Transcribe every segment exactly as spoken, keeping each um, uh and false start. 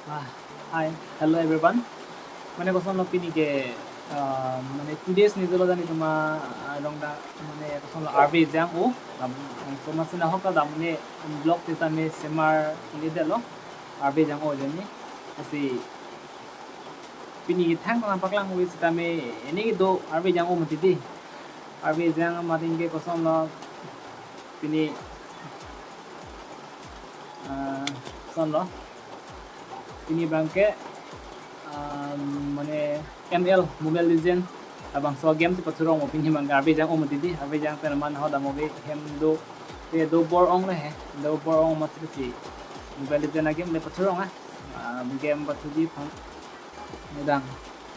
Ah, hi, hello everyone. Mane kosonlo pini ke, ah, mane two days ni dolo jani tuma, ah, rong da, mane kosonlo R V jang o, um, so masi nahok ta mane vlog sitame semar ini delo, R V jang o jani. Lasi pini ke thang tang paklang wi sitame ini do R V jang o mati di. R V jang mati ke kosonlo pini, ah, kosonlo. Pini abang ke, ah, mane M L, Mobile Legend abangso game si pathurong mo pini abang ke R V jang o mati di, R V jang pen man ho dam o ve hem do, te do bor-ong le he, do bor-ong mati si Mobile Legend a-game le pathurong ah. Ah, game pathuji aphan. Nedang.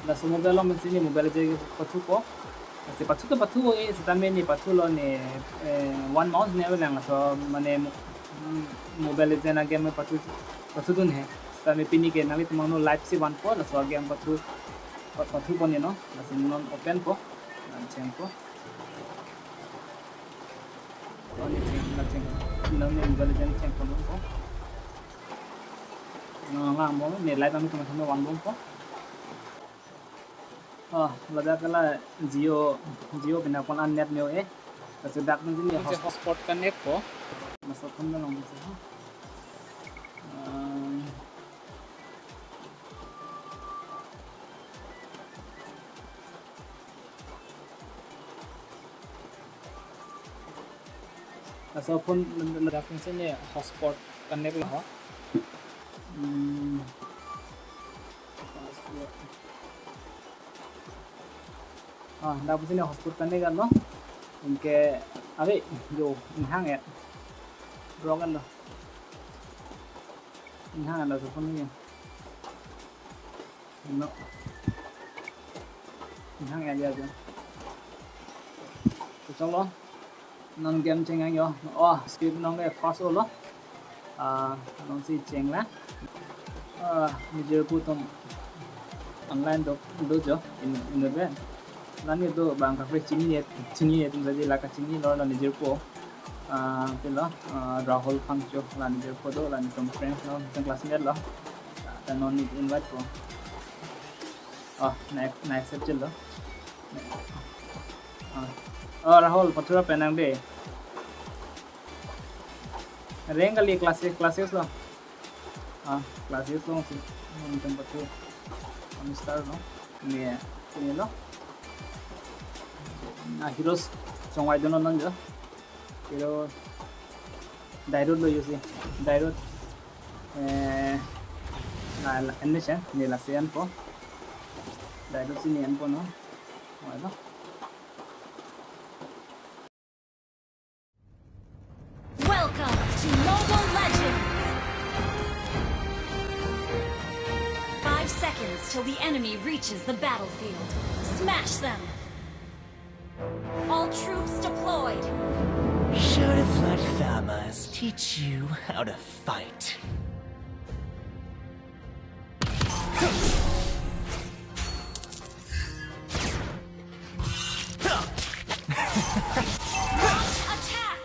Laso mobile along pensi ne Mobile Legend pathupo. Lasi pathu ta pathu e, sitame ne pathulo ne, eh, one month ne avelang laso mane mo-, mm, Mobile Legend a-game pathu, pathudun he. Sitame pini ke nanglitum angno live si vanpo, laso a-game pathu, pa-, pathupo ne no. Lasi non open po. Non chengpo. Non ne cheng, non cheng. Non ne Mobile Legend chengpo non po. Non lang mo, ne live nanglitum angno vanbompo. Oh, ladak ke la Jio, Jio pinapon an net neo eh. Laso dak nang sini hos-, hotspot connect po. Laso phone na long sa. Um, laso phone ladak nang sini hotspot connect lo ho. Hmm. Ah, dak pusi ne hotspot connect lo. Anke, ave, jo, inghang ya. Broken lo. Inghang lo, so phone ni. No. Inghang ya, ya, ya. Kosonlo. Non game chengang yo. Oh, speed non ke fast olo. Ah, non si cheng la. Ah, nijirpo atum online do, do jo, in, in the bed. Lani do bang kaprek chini ye, chini ye atum jadi la kachinilo, la nijirpo. Ah, pilo, ah, Rahul Phangcho, la nijirpo do, la netum friends lo, netum classmate lo. Ah, ta non ne invite po. Oh, na, na accept lo. Ah. Oh, Rahul, pathura penang de. Reng kali classes, classes lo. Ah, classes lo si. Netum pathu. Kami start lo. Ne, ne lo. Na heroes chongvai dun non jo. Heroes Dairut lo use. Dairut. Eh, la, la, en ne si, ne lasi enpo. Dairut si ne enpo no. Wala. Welcome to Mobile Legends! Five seconds till the enemy reaches the battlefield. Smash them! All troops deployed! Should have let Famas teach you how to fight. Launch attack!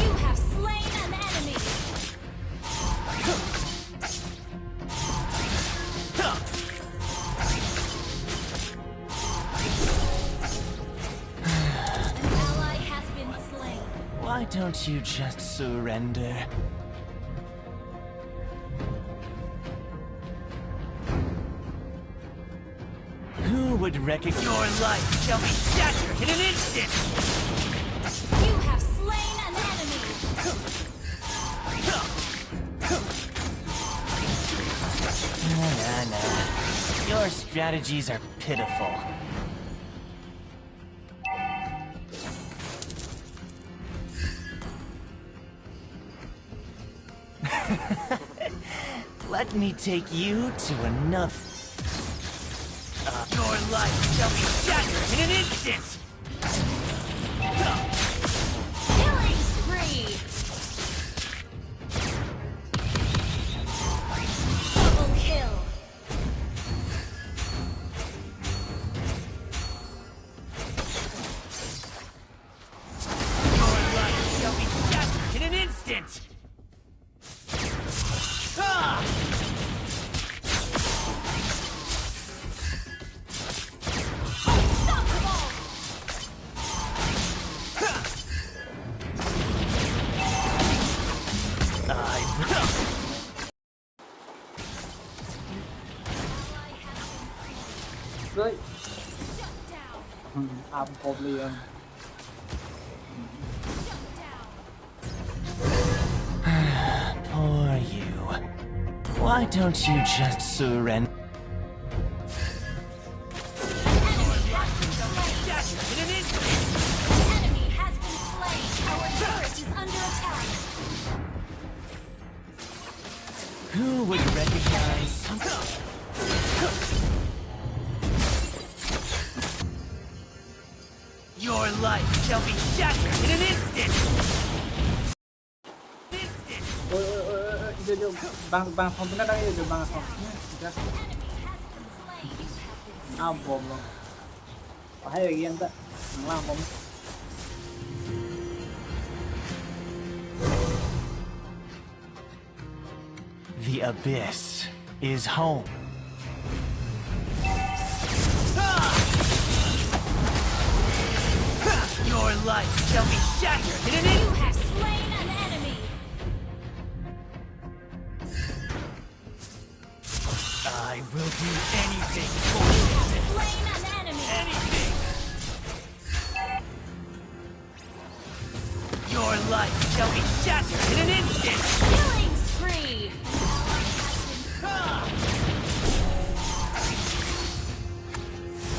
You have slain an enemy! An ally has been slain. Why don't you just surrender? Who would recognize? Your life shall be shattered in an instant! You have slain an enemy! Na, na, na. Your strategies are pitiful. Let me take you to another. Uh, your life shall be shattered in an instant! Killing spree! Double kill! Hmm, up goblin. Poor you. Why don't you just surrender? Enemy has been slain. Enemy has been slain. Our turret is under attack. Who would recognize? Your life shall be shattered in an instant. Instant. Oi, oi, oi, oi, oi, jo, jo, bang, bang, song pina tang jo, bang, song. Just, ah, bom lo. Pahai lagi yang tak, ngelang bom. The abyss is home. Your life shall be shattered in an You instant. Have slain an enemy. I will do anything for You have slain an enemy. Anything. Your life shall be shattered in an instant. Killing spree.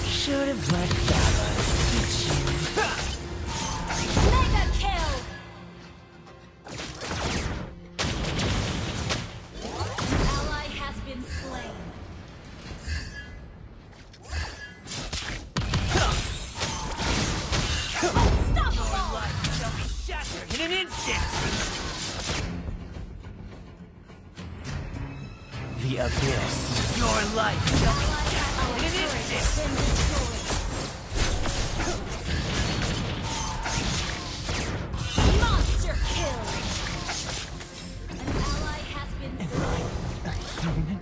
Should have let Baba teach you. Mega kill. Ally has been slain. Unstoppable. Life shall be shattered in an instant. The abyss. Your life shall be Our turret has been destroyed. Monster kill. An ally has been slain. A human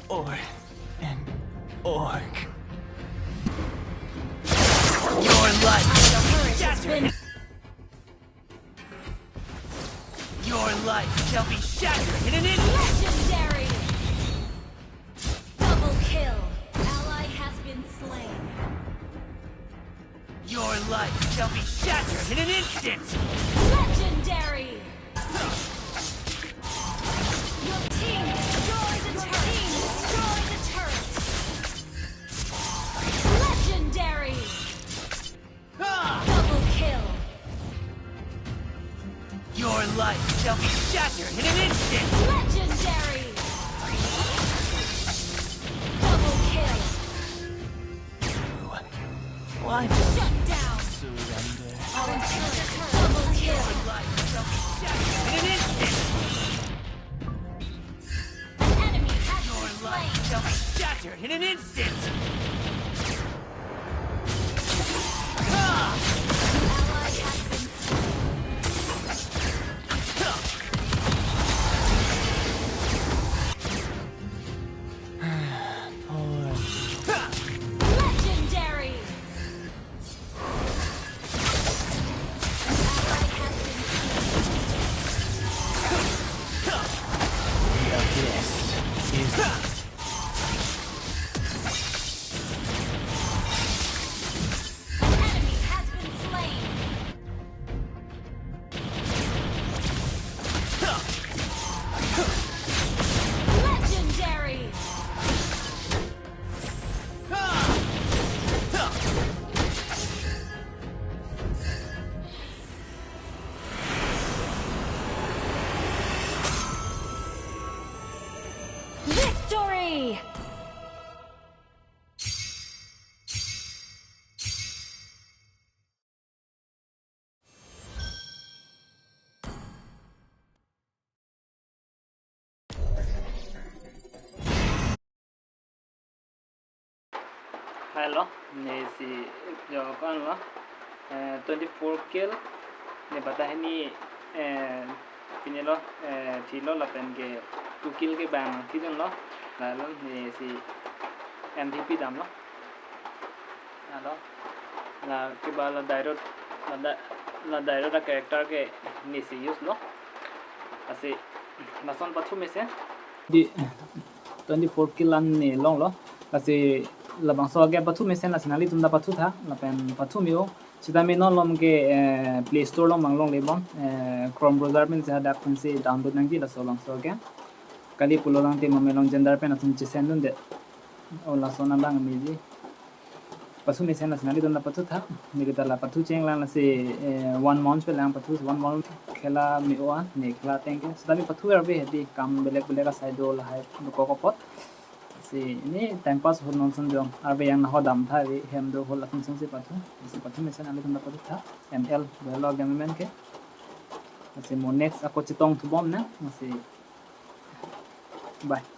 or an orc. Your life Our turret has been. Your life shall be shattered in an instant. Legendary. Double kill. Ally has been slain. Your life shall be shattered in an instant. Legendary. Your team destroyed the turret. Team destroyed the turret. Legendary. Double kill. Your life shall be shattered in an instant. Legendary. Double kill. Why don't Shut down. Surrender? Our turret double kill. Life shall be shattered in an instant. An enemy has been Your slain. Life shall be shattered in an instant. Ally has been slain. Poor. Legendary. An ally has been slain. The abyss is An enemy has been slain. Legendary. Victory. Hello, ne si jo kon lo, eh, twenty-four kill, ne bata hini, eh, pini lo, eh, thi lo lapen ke two kill ke bang thi dun lo, la lo ne si M V P dam lo, la lo, la ke ba la Dairot, la da, la Dairot a character ke ne si use lo, lasi lason pathu mesen. Di, twenty-four kill an ne longlo. Lasi Labangso a-game pathu mesen lasi nanglitum ta pathu tha, lapen pathu me-o. Sitame non malom ke, eh, Play Store along vang longle bom, eh, Chrome browser pen si hadak pen si download nangji laso labangso a-game. Kali pulo tangte mame along jendar pen atum chesen dunde. O laso nang dang meji. Pathu mesen lasi nanglitum ta pathu tha. Neli ta la pathu chenglang lasi, eh, one month pe lang pathu, one month khela me-o an, ne khela ateng ke. Sitame pathu arve hedi kam belek belek asai do lahai dokok apot. Si ne time pass ahut non ason jong arve yang naho dam tha, arve hem do ahut latum sung si pathu. Si pathu mesen nanglitum ta pathu tha. M L Bhelo a-game amen ke. Si mo next ako chetong thu bom nang. Si bye.